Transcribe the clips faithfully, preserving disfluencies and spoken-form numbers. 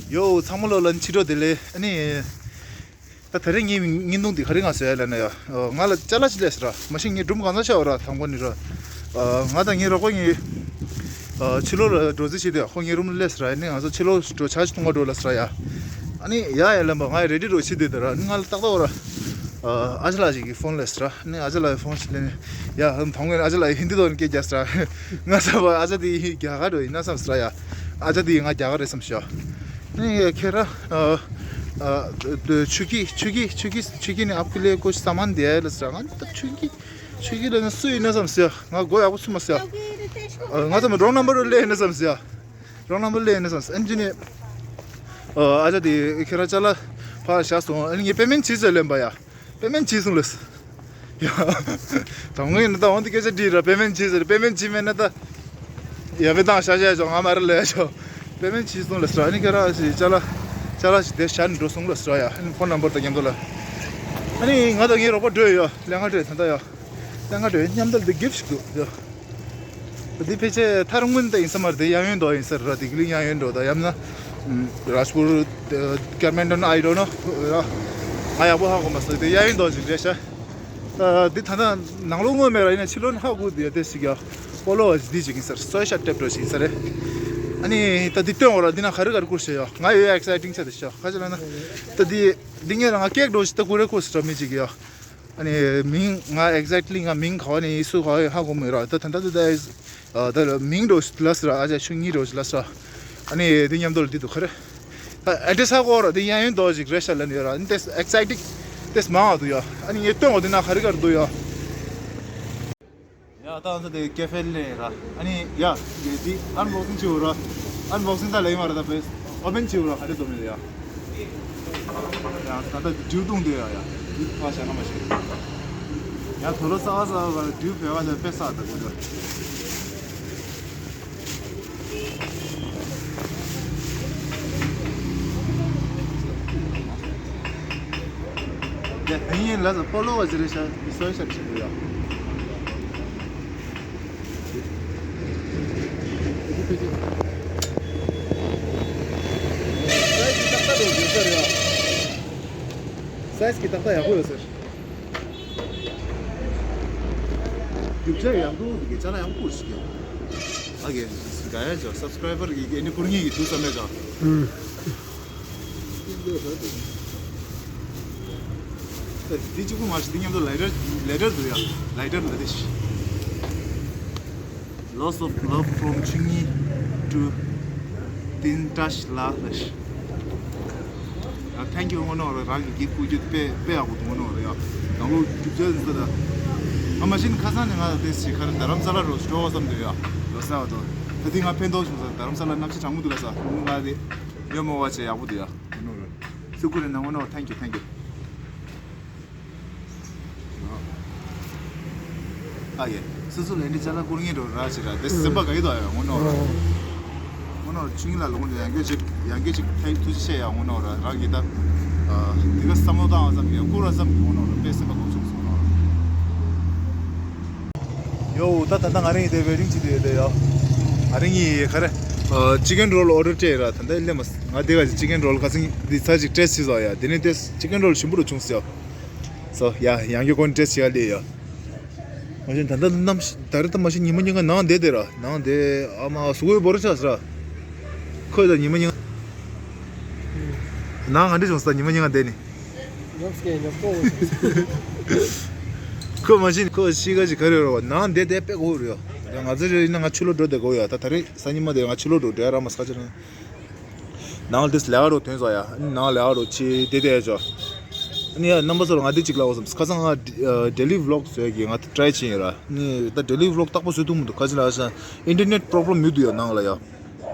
ཡོ། ཚང་མ་ལོ་ལ་ཕྱི་དྲོ་བདེ་ལེགས། ཨ་ནི། ད་ད་རེས་ངའི་བརྙན་ཐུང་འདི་ག་རེ་ང་བཟོས་ཡ་ལབ་ན་ཡ། ང་ལ་ཅ་ལག་ཅིག་སླེབས་སོང་ར། མ་གཞི་ངས་སྒྲུང་གང་ཚང་བཤད་པ་ར། དང་པོ་ནི་ར། ང་དང་ངའི་རོགས་པ་གཉིས་ཕྱི་ལོགས་ལ་འགྲོ་རྩིས་བྱས་ཏེ་ཁོ་ངའི་རུམ་ལ་སླེབས་སོང་ར། ཨ་ནི་ང་ཚོ་ཕྱི་ལོགས་འགྲོ་ཇ་ཅིག་འཐུང་ག་འགྲོ་ལབ་སོང་ར་ཡ། ཨ་ནི་ཡ་ཡ་ལབ་པ་ང་ཡ་རེ་ཌི་འགྲོ་བྱེད་དེ་ད་ར། ཨ་ནི་ང་ལ་ཏག་ཏག་ར། ཨ་ཅག་ལགས་ཅིག་གིས་ཕོན་སླེབས་སོང་ར། ཨ་ནི་ཨ་ཅག་ལགས་ཀྱིས་ཕོན་ཞིག་སླེབས་ནས་ཡ་དང་པོ་ཨ་ཅག་ལགས་ཀྱིས་ཧིན་དི་ཐོག་ནས་སྐད་རྒྱག་སོང་ར། ང་བསམ་པ་ཨ་ཅག་དེ་རྒྱ་གར་འགྲོ་ཡིན་ན་བསམ་སོང་ར་ཡ། ཨ་ཅག་དེ་ང་རྒྱ་གར་རེད་བསམ་སོང་། ཨ་ནི་ཁྱེད་རང་ཨ་ཨ་ཆུ་ཁྱི་ཆུ་ཁྱི་ཆུ་ཁྱི་ཆུ་ཁྱི་ནི་ཨབ་ཀི་ལེ་ཀོ་སཱ་མན་དེ་ལ་ཟེར། ང་ད་ཆུ་ཁྱི་ཆུ་ཁྱི་ལ་ན་སུ་ཡིན་ན་བསམ་སོང་། ང་མགོ་ཡག་པོ་ཚུགས་མ་སོང་། ང་ཚོ་རོང་ནམ་པར་སླེབས་ཡིན་ན་བསམ་སོང་། རོང་ནམ་པར་སླེབས་ཡིན་ན་བསམ་སོང་། ཨ་ནི་ཨ་ཅག་དེ་ཁྱེད་རང་ཅ་ལག་ཕར་བཞག་སོང་། ཨ་ནི་ངས་པེ་མེན་ཊི་བྱེད་ཟེར་ལབ་པ་ཡ། པེ་མེན་ཊི་བྱས་སོང་ལབ། ཡ། དང་པོ་ཡིན་ན་ད་འོང་དེ་སྐད་ཆ་དྲིས་ར། པེ་མེན་ཊི་བྱས་ཟེར། པེ་མེན་ཊི་བྱས་མེད་ན་ད་ཡ་པེ་བཏང་ཤ་ཤ་ཡ་ཆོག་ང་མ་རེད་ལབ་ཡ་ཆོག་པེ་མེན་ཊི་བྱས་སོང་ལབ་སོང་། ཨ་ནི་ཁྱེད་རང་ཞིག་ཅ་ལག་ཅ་ལག་ཞིག་དེ་བཞག་ནས་འགྲོ་སོང་ལབ་སོང་ཡ། ཨ་ནི་ཕོན་ནམ་པར་དང་མཉམ་དུ་ལ། ཨ་ནི་ང་དང་ངའི་རོགས་པ་འགྲོ་ཡོད་ཡ། ལས་ང་འགྲོ་ད་ལྟ་ཡ། ལས་ང་འགྲོ་མཉམ་དུ་ལ་དེ་གིབ་ཞིག་འདུག་ཡ། འདི་ཕལ་ཆེར་ཐར་སྔོན་དེ་ཡིན་ས་མ་རེད། དེ་གཡས་གཡོན་དུ་ཡིན་ས་རེད། ལྡི་ལི་གཡས་གཡོན་དུ་དང་ཡང་ན་རཱཇ་པུར་ཀར་མན་ཌལ་ཨའི་ཌོན་ནོ་ར། ང་ཡག་པོ་ཧ་གོ་མ་སོང་། དེ་གཡས་གཡོན་དུ་ཞིག་རེད་ཤག་འདི་ད་ལྟ་ནང་ལོགས་དངོས་མེད་ར། ཡིན་ན་ཕྱི་ལོགས་ནས་ཧ་གོ་དེ་ཡ་དེ་ཞིག་ཡ། སྤོ་ལོ་བ་ཞིག་འདི་ཞིག་ཡིན་ས་རེད། སོའི་ཤ་ཊེབ་འདྲ་ཞིག་ཡིན་ས་རེད། ཨ་ནི་ད་འདི་སྟོན་འོ་ར། འདི་ན་ག་རེ་ག་རེ་བསྐུར་ཤག་ཡ། ང་ཡོད་ཡ་ཨེག་སའི་ཊིང་ཆགས་དེ་ཤག་ག་ཅི་ལབ་ན། ད་འདི་འདི་ངས་ར་ང་ཀེག་འདྲ་ཞིག་ད་ཀུ་རེ་བསྐུར་ས་ར་མི་ཅིག་ཡ། ཨ་ནི་མིང་ང་ཨེག་ཛེག་ལི་ང་མིང་ག་བ་ནས་ཡིན་སུ་ག་བ་ཡིན་ཧ་གོ་མི་ར། ད་ད་ད་ད་ད་ད་མིང་འགྲོ་ལ་སི་ར། ཨ་ཅག་ཆུང་གཉིས་འགྲོ་ལ་སི་ར། ཨ་ནི་དེ་མཉམ་དུ་ལ་འདི་འདུག་ག་རེ། ཨ་ཨེ་ཌི་རེ་སི་ཧ་གོ་ར། དེ་གཡས་གཡོན་དུ་ཞིག་རེད་ཤག་ལབ་ནི་ཡོད་ར། ཨ་ནི་དེ་ཨེག་ཛེག་ལི་དེ་མང་བ་འདུག་ཡ། ཨ་ནི་ངས་སྟོན་འོ་དེ་ན་ག་རེ་ག་རེ་འདུག་ཡ། ཡ་ད་ང་ཚོ་དེ་ཀེ་ཧྥེ་ལ་ར། ཨ་ནི་ཡ་ཡེ་འདི་ཨན་བོག་སིང་བྱེད་འོ་ར། ཨན་བོག་སིང་ད་ལེ་མ་ར། ད་པེ་ཨོ་པན་བྱེད་འོ་ར། ག་རེ་འདུག་མི་འདུག་ཡ། ཡ་ད་ད་དྲིའུ་བཏུང་དེ་ཡ་ཡ། དྲིའུ་ཕ་ཤ་ན་མ་ཤེས། ཡ་དོ་ལོ་ས་བ་ས་བ་དྲིའུ་བེ་བ་ད་པེ་ས་ད་གོ་ད། ཡ་དེ་ཡིན་ལ་ས་སྤོ་ལོ་བ་ཟེར་རེད་ཤག་འདི་སོ་ཤ་ཆེ་འདུག་ཡ། སའི་ཛི་ཏག་ཏག་འདུག་ཡོད་ས་རེད་ཡ། སའི་ཛི་གི་ཏག་ཏག་ཡག་པོ་ཡོད་ས་རེད། རྒྱུ་ཆ་ཡག་པོ་འདུག་གི་ཅ་ལག་ཡག་པོ་ཞིག་ཡོད། ཨ་གེ་ག་ཡ་ཅོ་སབ་སི་ཀ་རའི་བར་གི་ཨེ་འདྲི་ཁུར་ངེས་ཀྱི་ཐུགས་བསམ་མེད་ཅོ། ཨུམ། འདི་གཅིག་པུ་མ་རེད། འདི་མཉམ་དུ་ལའི་ཊར་ལའི་ཊར་འདུག་ཡ། ལའི་ཊར་ལ་དེ་ཤི། Lots of love from ཆུང་ཉི་to ཏིན་ཏྲ་ཤི་ལ་ལ་ཤི། ཡ་ཐེང་ཀིའུ་ངོ་ནོ་ར། རང་གི་གི་སྐུ་རྒྱུད་དཔེ་དཔེ་ཡག་པོ་འདུག་ངོ་ནོ་ར་ཡ། ནང་ལོགས་རྒྱུ་ཆ་འདི་ད། ཨ་མ་ཤིན་ཁ་སང་ནས་ང་ལ་དེ་ཞིག་ཁ་ར་རྡ་རམ་ས་ལ་རོ་ཞིག་འགྲོ་བ་བསམ་འདུག་ཡ། ལོ་ས་བ་དོ། ད་དེ་ང་ཕན་ཐོགས་བྱུང་ས། རྡ་རམ་ས་ལ་གནམ་གཤིས་གྲང་མོ་འདུག་ལ་ས། ང་དེ་ཡོད་མོ་བ་ཆེ་ཡག་པོ་འདུག་ཡ། ངོ་ནོ་ར། སུ་ཀུ་རེ་ན་ངོ་ནོ། ཐེང་ཀིའུ་ཐེང་ཀིའུ། ཨ་ཡེ། སོ་སོ་ལ་འདི་ཅ་ལག་བསྐུར་མཁན་འགྲོ་ར་ཞིག་ར། དེ་སེམས་པ་དགའ་ཡི་དོ་ཡ། ངོ་ནོ་ར། ངོ་ནོ་ར་ཆུང་ལ་ལོ་ངོ་ནོ་ཡང་སྐྱོ་ཅིག་ཡང་སྐྱོ་ཅིག་ཐེངས་ཐུགས་རྗེ་ཆེ་ཡ། ངོ་ནོ་ར་རང་གི་ད་དེ་ག་བསམ་བློ་བཏང་བ་ཙམ་གྱིས་བསྐུར་བ་ཙམ་གྱིས་ངོ་ནོ་ར་དཔེ་སེམས་པ་དགའ་བྱུང་སོང་ནོ། ཡོ་ད་ད་ལྟ་ང་རང་གི་དེ་ཝེ་ཌིང་བྱེད་དུ་ཡོད་དེ་ཡ། ང་རང་གི་ག་རེ། ཅི་ཀན་རོལ་ཨོ་ཌར་སྤྲད་ར། ད་ལྟ་སླེབས་མ་སོང་། ང་དེ་ག་ཅི་ཀན་རོལ་ཁ་སང་འདི་ཚར་ཅིག་ཊེ་སི་ཊི་བྱས་སོང་ཡ། དེ་ནས་དེ་ཅི་ཀན་རོལ་ཞིམ་པོ་རུ་བྱུང་སོང་ཡ། སོ་ཡ་ཡང་སྐྱར་ཁོ་ན་ཊེ་སི་ཊི་བྱེད་ཡ་ལས་ཡ། མ་གཞི་ད་ལྟ་གནམ་གཤིས་ད་རེས་ད་མ་གཞི་ཉི་མ་ཉིན་གང་ནང་བསྡད་བསྡད་ར། ནང་བསྡད་ཨ་མ་གཟུགས་པོ་བོར་ཆགས་སོང་ར། ཁོས་ད་ཉི་མ་ཉིན་ནང་ག་འདྲ་བྱུང་སོང་ད་ཉི་མ་ཉིན་གང་བསྡད་ནི། ཉོབ་སྐད་ཉོབ་ཏོ། ཁོ་མ་གཞི་ཁོ་ཤི་ག་ཅིག་ག་རེ་ར་བ་ནང་བསྡད་བསྡད་དཔེ་གོ་རེད་ཡ། ང་ཚོ་རེ་ཡིན་ན་ང་ཕྱི་ལོགས་འགྲོ་བསྡད་གོ་ཡ། ད་ད་རེས་སང་ཉི་མ་དེ་ང་ཕྱི་ལོགས་འགྲོ་བསྡད་ར་མ་ས་ཆ་རེད། ནང་ལ་དེ་ལས་ཀ་རོ་ཐོན་སོང་ཡ། ནང་ལས་ཀ་རོ་ཆེ་དེ་དེ་ཡ་ཅོ། ཨ་ནི་ཡ་རྣམ་པ་ཚོར་ང་དེ་གཅིག་ལབ་འོ་བསམ། ཁ་སང་ང་ཌེ་ལི་ཝི་ལོག་བཟོས་ཀྱི་ང་དེ་ཊ་རའི་བྱས་ཡིན་ར། ཨ་ནི་ད་ཌེ་ལི་ཝི་ལོག་རྟག་པར་བཟོ་ཐུབ་མི་འདུག་ག་ཅི་ལབ་ས་ཨིན་ཊར་ནེཊ་པོ་རོབ་ལེམ་ཡོད་འདུག་ཡ་ནང་ལ་ཡ།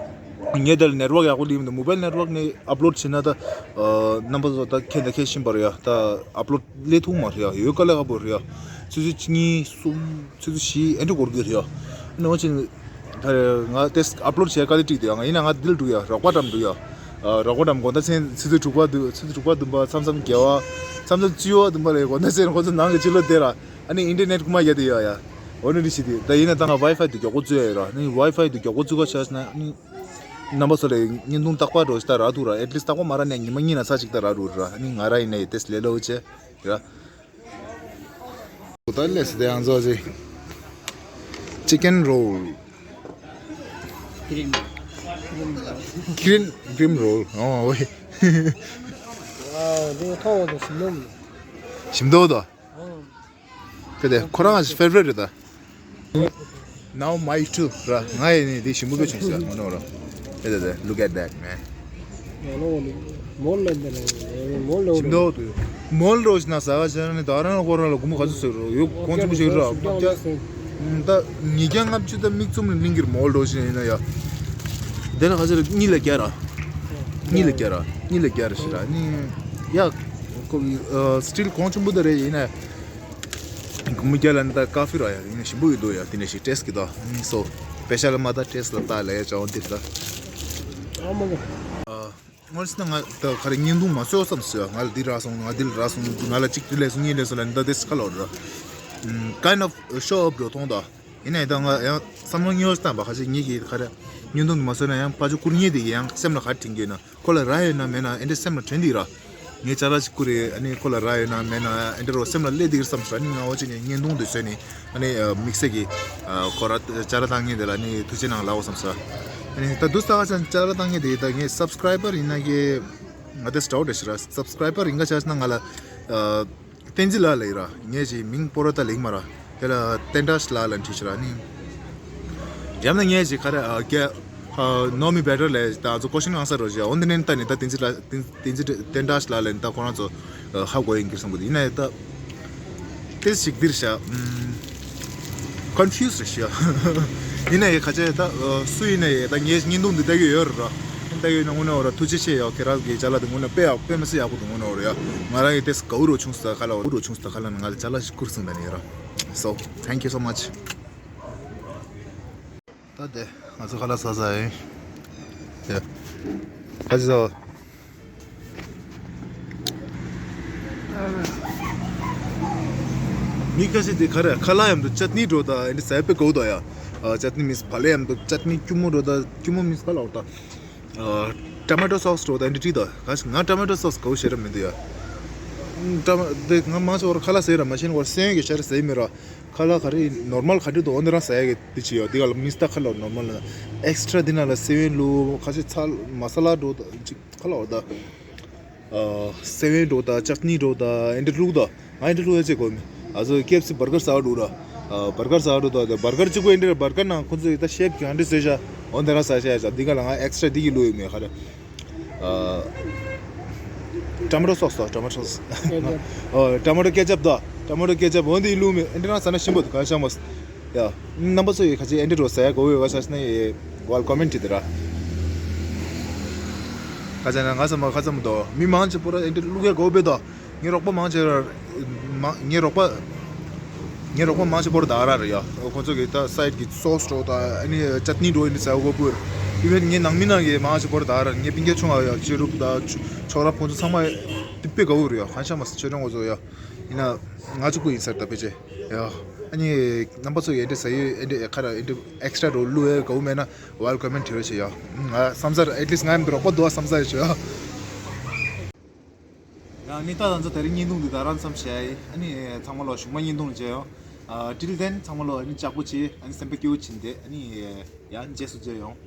ངས་དེ་ལ་ནེཊ་ཝརཀ་ཡག་པོ་སླེབས་མི་འདུག་མོ་བྷའིལ་ནེཊ་ཝརཀ་ནས་ཨབ་ལོཌ་བྱས་ན་ད་རྣམ་པ་ཚོ་ད་མཁྱེན་ད་མཁྱེན་བཞིན་པ་རེད་ཡ། ད་ཨབ་ལོཌ་སླེབས་ཐུབ་མ་རེད་ཡ། ཡོད་དཀའ་ལས་ཁག་པོ་རེད་ཡ། ཆུ་ཚོད་གཉིས་གསུམ་ཆུ་ཚོད་བཞི་ཨེ་འདྲ་འགོར་གྱི་རེད་ཡ། ཨ་ནི་འོ་ཅི། ད་ང་དེ་ཨབ་ལོཌ་བྱས་དཀའ་ལས་འགྲིག་འདུག་ཡ། ང་ཡིན་ན་ང་འདི་ལ་འགྲོ་ཡ། རོགས་པ་འགྲམ་འགྲོ་ཡ། ཨ་རོགས་པ་འགྲམ་དགོང་དག་མཚན་ཆུ་ཚོད་དྲུག་པ་འདུག་ཆུ་ཚོད་དྲུག་པ་བདུན་པ་མཚམས་མཚམས་བརྒྱད་པ། མཚམས་མཚམས་བཅུ་པ་བདུན་པ་ལ་དགོང་དག་མཚན་ཁོ་ཚོ་ནང་གི་ཕྱི་ལོགས་བསྡད་ར། ཨ་ནི་ཨིན་ཊར་ནེཊ་རྐུ་མ་རྒྱག་བསྡད་ཡོད་ཡ། འོ་ནི་འདི་ཞིག་དེ་ད་ཡིན་ན་ད་ང་ཝའི་ཕའི་དེ་མགྱོགས་པོ་བཙུགས་ཡ་ཡོད་ར། ཨ་ནི་ཝའི་ཕའི་དེ་མགྱོགས་པོ་བཙུགས་ག་བྱས་ན་ཨ་ནི། རྣམ་པ་ཚོ་ལ་བརྙན་ཐུང་རྟག་པར་འགྲོ་ཞིག་ད་རག་འདུག་ར། ཨེཊ་ལིསཊ་རྟག་པར་མ་རག་ནས་ཉི་མ་གཉིས་ན་ས་ཅིག་ད་རག་འདུག་ར། ཨ་ནི་ང་ར་ཡིན་ནའི་ཏེས་ལེ་ལོ་བྱེད་ར། ད་ལས་སི་དེ་ཡང་ཚོ་ཅིག་ཅི་ཀན་རོལ། Green. Green, green roll. ཨོ་ཝེ། ཨ་དེ་ཐོག་དེ་ཞིམ་ནོ། ཞིམ་ཏོག་ཏོ། ཨོ། དེ་དེ་ཁོ་རང་ཕེ་ཝ་རི་ཊི་རེད་ད། Now my turn ར། ང་ཡི་ནི་དེ་ཞིམ་པོ་བྱུང་ཟེར་མ་ནོར་ར། དེ་དེ་དེ། Look at that, man. ཡང་ལོ་ནི་མོལ་ལ་འདི་ལ་མོལ་ལ་ཞིམ་ཏོག་ཏོ། མོལ་རོ་ཞིག་ན་ཟ་ག་བྱས་ན་ནི་ད་རང་ལ་ཁོ་རང་ལ་གུམ་ག་ཚོད་ཟེར་རོ་ཡོད་ཁོང་ཚོ་མི་ཤེས་ར། ད་ཉིས་བརྒྱ་ལྔ་བཅུ་ད་མིག་བཙུམ་ནས་གླིང་གིར་མོལ་རོ་ཞིག་ཡིན་ན་ཡ། དེ་ལ་ག་ཚོད་རེད། གཉིས་ལ་བརྒྱ་ར། གཉིས་ལ་བརྒྱ་ར། གཉིས་ལ་བརྒྱ་ར་ཞིག་ར། ནི་ཡ། ཁོ་སི་ཊིལ་གོང་ཆེན་པོ་ད་རེད། ཡིན་ན་གུམ་བརྒྱ་ལ་ནི་ད་ཀ་ཧྥི་ར་ཡ་ཡིན་ན་ཞིམ་པོ་ཡོད་དོ་ཡ། དེ་ནས་ཞིག་ཏེས་གི་ད་ནི་སོ་པེ་ཤལ་མ་ད་ཏེས་ལ་ད་ལ་ཡ་ཅང་དེ་ད། ཨ་མ་གི། ཨ། སྔོན་སི་ན་ང་ད་ག་རེ་བརྙན་ཐུང་མ་བཟོས་བསམ་སོང་། ང་ལ་འདི་རག་སོང་། ང་འདི་ལ་རག་སོང་། ང་ལ་གཅིག་འདི་ལས་སོང་། གཉིས་ལས་སོང་ལ་འདི་འདྲ་དེ་ཁ་ལོ་ར། Kind of show off འགྲོ་མཐོང་ད། ཡིན་ནའི་ད་ང་ཡང་བསམ་བློ་ཉོ་བཏང་པ་ཁ་ཤས་ངེད་ཀྱིས་ག་རེ་བརྙན་ཐུང་མ་བཟོས་ན་ཡང་ཕ་ཆུ་བསྐུར་ངེས་དེ་གི་ཡང་སེམས་ལ་ག་དྲན་གྱི་ན་ཁོ་ལ་རག་ཡོད་ན་མེད་ན་ཨེ་འདྲ་སེམས་ལ་དྲན་དེ་ར། ངས་ཅ་ལག་ཅིག་བསྐུར་རེད། ཨ་ནི་ཁོ་ལ་རག་ཡོད་ན་མེད་ན་ཨེ་འདྲ་རོ་སེམས་ལ་སླེབས་དེ་གི་བསམ་སོང་། ཨ་ནི་ང་འོ་ཅིག་ནས་བརྙན་ཐུང་དེ་བཟོས་ནས། ཨ་ནི་དམིགས་བསལ་གྱི་ཁོ་ར་ཅ་ལག་བཏང་མཁན་དེ་ལ་ནི་ཐུགས་རྗེ་གནང་ལབ་དགོས་བསམ་སོང་། ཨ་ནི་ད་དུ་ས་ཆ་ཅ་ལག་བཏང་མཁན་དེ་ད་ངའི་སབ་སི་ཀ་རའི་བར་ཡིན་ན་གི་ང་དེ་སི་ཊོར་དེ་ཤི་ར། སབ་སི་ཀ་རའི་བར་ཡིན་ག་ཆ་ན་ང་ལ་བསྟན་འཛིན་ལགས་ལ་ཡིན་ར། ངས་ཅིག་མིང་པོ་ར་ད་ལེགས་མ་ར། དེ་ལ་བསྟན་དྲག་ལགས་ལ་འཁྲིད་ཤི་ར་ནི། ཡང་ན་ངས་ཅིག་ག་རེ་ཨ་ག་ཨ་ནོ་མི་བེ་ཊར་ལས་ད་ཚོ་ཀོ་ཤིན་ཨན་སར་རོ་ཞིག་འོན་ཏེ་ནན་ད་ནི་ད་བསྟན་འཛིན་ལགས་བསྟན་འཛིན་བསྟན་དྲག་ལགས་ལ་ནི་ད་ཁོ་རང་ཚོ་ཧ་གོ་ཡིན་གྱི་བསམ་གི་འདུག་ཡིན་ན་ཡང་ད་ཏེས་ཞིག་འདིར་བཞག་ཀོན་ཕིའུ་སི་རེད་ཤག་ཡིན་ན་ཡང་ཁ་ཆེ་ད་སུ་ཡིན་ན་ཡང་ད་ངའི་བརྙན་ཐུང་འདི་ལྟ་གི་ཡོད་རེད་ར། ལྟ་གི་ཡོད་ན་དངོས་གནས་འོ་ར་ཐུགས་རྗེ་ཆེ་ཡ། ཁྱེད་རང་གི་ཅ་ལག་འདི་དངོས་གནས་དཔེ་ཡག་དཔེ་མི་སྲིད་ཡག་པོ་འདུག་དངོས་གནས་འོ་ར་ཡ། ང་རང་གི་ཏེས་དགའ་བོ་རུ་བྱུང་སོང་། ད་ཁ་ལ་འོ་རུ་བྱུང་སོང་། ད་ཁ་ལ་ང་ལ་ཅ་ལག་ཞིག་བསྐུར་སོང་ད་ནི་ཡ་ར། So thank you so much. ད་དེ་ང་ཚོ་ཁ་ལག་ཟ་ས་ཡིན། དེ་ཁ་ཅིག་ཟ། མི་ཁ་ཤས་དེ་ཁ་རེ་ཁ་ལག་མཉམ་དུ་ཅ་ཊི་ནི་འགྲོ་ད་ཨེ་འདྲ་ཟ་དཔེ་གོ་ད་ཡ། ཅ་ཊི་ནི་མིན་ཕ་ལེ་མཉམ་དུ་ཅ་ཊི་ནི་སྐྱུར་མོ་འགྲོ་ད་སྐྱུར་མོ་མིན་ཁ་ལག་ད། ཊོ་མེ་ཊོ་སོ་སི་འགྲོ་ད་ཨེ་འདྲ་བྲིས་ད། ཁ་ཤས་ང་ཊོ་མེ་ཊོ་སོ་སི་གོ་ཤེས་ར་མི་འདུག་ཡ། ཊོ་མེ་དེ་ང་མང་ཆེ་བར་ཁ་ལག་ཟས་ར་མ་ཤེས་ན་བར་སེན་གི་ཤ་ར་ཟས་མི་ར། ཁ་ལག་ག་རེ་ནོར་མལ་ག་འདྲ་འདུག་འོ་འདི་རང་ཟ་ཡ་གི་དེ་ཅི་ཡོད་དེ་ག་ལ་མི་སྟ་ཁ་ལག་ནོར་མལ་ལ་ཨེག་སི་ཊ་ར་འདི་ན་ལ་སེ་ཝན་ལུ་ཁ་ཤས་ཚལ་མ་ས་ལ་འགྲོ་ད་ཅིག་ཁ་ལག་འོ་ད། སེ་ཝན་འགྲོ་ད་ཅ་ཊི་ནི་འགྲོ་ད་ཨེ་འདྲ་བླུག་ད། ང་ཨེ་འདྲ་བླུག་ཡ་ཅེ་གོ་མི་ཨ་ཚོ་ཀེ་ཨེཕ་སི་བར་གར་ཟ་འགྲོ་ད། བར་གར་ཟ་འགྲོ་ད་བར་གར་ཅིག་གོ་ཨེ་འདྲ་བར་གར་ནང་ཁོ་ཚོ་ཡི་ད་ཤེབ་གི་ཨེ་འདྲ་ཟེར་ཤ་འོ་འདི་རང་ཟ་ཤ་ཡ་ཅག་འདི་ག་ལ་ང་ཨེག་སི་ཊ་ར་འདི་གི་བླུག་ཡོད་མེད་ཁ་རེ། ཊོ་མེ་ཊོ་སོ་སི་དང་ཊོ་མེ་ཊོ་སོ་སི། ཊོ་མེ་ཊོ་ཀེ་ཅབ་དང་ཊོ་མེ་ཊོ་ཀེ་ཅབ་འོ་འདི་བླུགས་མེད་ཨེ་འདྲ་ན་ཟ་ན་ཞིམ་པོ་འདུག་ག་ཤ་མོ། ཡ། རྣམ་པ་ཚོ་ཡི་ཁ་ཅིག་ཨེ་འདྲ་རོ་ཟ་ཡ་གོ་བའི་བ་ཤ་ཤ་ན་ཡི་ཝལ་ཀོ་མེན་ཊི་དེ་ར། ཁ་ཅིག་ན་ང་ཟ་མ་ཁ་ཙམ་དོ་མི་མང་ཆེ་པོ་ར་ཨེ་འདྲ་བླུག་ཡ་གོ་བའི་དོ། ངའི་རོགས་པ་མང་ཆེ་ར། མ་ངའི་རོགས་པ། ངའི་རོགས་པ་མང་ཆེ་པོ་ར་ད་ར་རེད་ཡ། ཁོ་ཚོ་གི་ད་སའེ་ཌི་གི་སོ་སི་འགྲོ་ད་ཨ་ནི་ཅ་ཊི་ནི་འགྲོ་ཨ་ནི་ཟ་གོ་བོ་ར། ཨི་ཝན་ངའི་ནང་མི་ནང་གི་མང་ཆེ་པོ་ར་ད་ར། ངའི་སྤུན་ཀྱག་ཆུང་བ་ཡ་ཆོས་གྲུབ་ད་ཆོས་རབ་ཁོ་ཚོ་ཚང་མ་དེ་དཔེ་དགའ་བོ་རེད་ཡ། ཧན་ཤ་མ་ཆོས་སྒྲོན་ཁོ་ཚོ་ཡ། ཡིན་ན་ང་གཅིག་པུ་ཡིན་ས་རེད་ད་ཕལ་ཆེར་ཡ། ཨ་ནི་རྣམ་པ་ཚོ་ཡི་ཨེ་འདྲ་ཟ་ཡོད་ཨེ་འདྲ་ཁ་ར་ཨེ་འདྲ་ཨེག་སི་ཊ་ར་འགྲོ་བླུག་ཡ་དགའ་བོ་མེད་ན་ཝལ་ཀོ་མེན་ཊི་བྱེད་རོགས་བྱེད་ཡ། ང་བསམ་ས་ར་ཨེཊ་ལིསི་ཊི་ང་ཡིན་འདི་རོགས་པ་འདུག་བསམ་ས་ཡོད་ཆོས་ཡ། ཡང་ནི་ད་ང་ཚོ་དེ་རིང་བརྙན་ཐུང་འདི་ད་རང་མཚམས་བཞག་ཡིན། ཨ་ནི་ཚང་མ་ལོ་གཞུག་མ་བརྙན་ཐུང་ལ་མཇལ་ཡོང་། ཨ། ཊིལ་དེན་ཚང་མ་ལོ་ཨ་ནི་ལྕགས་པོ་བྱེད། ཨ་ནི་སེམས་པ་སྐྱིད་པོ་བྱེད་བསྡད། ཨ་ནི་ཡང་རྗེས་སུ་མཇལ་ཡོང་།